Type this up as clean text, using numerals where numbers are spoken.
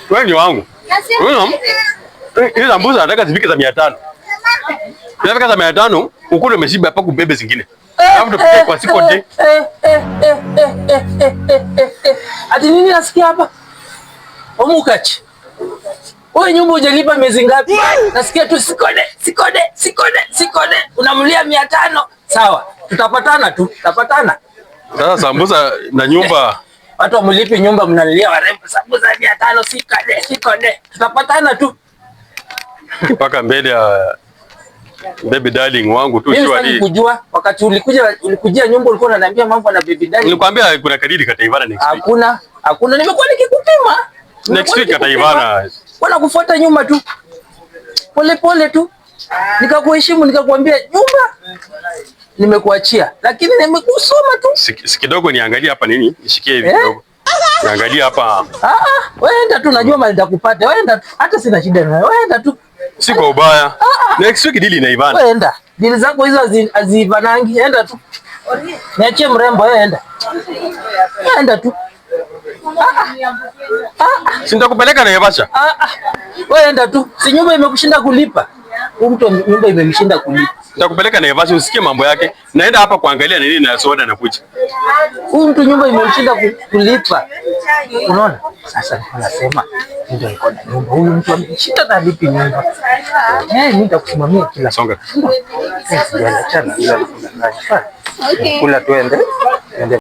Wewe ni wangu. Wewe hizo sambusa nataka zifike za 500. Zinafika za 500, ukule umeshiba hapa kubebe zingine. Alafu tupike kwa siku nde. Ati nini nasikia hapa? Omukachi. Wewe nyumba hujalipa miezi ngapi? Nasikia tu sikode, sikode, sikode, sikode. Unamlia 500. Sawa, tutapatana tu, tutapatana. Sasa sambusa na nyumba. Watu wamlipi nyumba mnalilia warembo sambusa 500 sikode, sikode. Tutapatana tu. Mpaka mbele ya baby darling wangu tu Mimi sio sitaki ali. kujua wakati ulikuja ulikujia nyumba ulikuwa unaniambia mambo na baby darling. Nilikwambia kuna kadiri kataivana next week. Hakuna, hakuna, nimekuwa nikikupima. Next week Nimekuwa kataivana. Wala kufuata nyuma tu. Pole pole tu. Nikakuheshimu, nikakwambia nyumba nimekuachia, lakini nimekusoma tu. Si kidogo niangalie hapa nini? Nishikie hivi Eh? kidogo. Niangalie hapa. Ah, ah, wewe enda tu, najua mali nitakupata. Wewe enda tu. Hata sina shida nawe. Wewe enda tu. Si kwa ubaya. Next week deal inaivana. Wewe enda. Dili zako hizo haziivanangi. Enda tu. Niachie mrembo, wewe enda. Wewe enda tu. Si nitakupeleka Naivasha. Ah, ah. Wewe enda tu. Si nyumba imekushinda kulipa. Huyu mtu nyumba imemshinda kulipa. Nitakupeleka Naivasha usikie mambo yake. Naenda hapa kuangalia nini na soda na kuja. Huyu mtu nyumba imemshinda kulipa. Unaona? Sasa nilikuwa nasema ndio niko na nyumba. Huyu mtu ameshinda na lipi nyumba. Eh, mimi nitakusimamia kila Songa. siku. Sijali, achana bila kudanganya. Kula tuende. Tuende.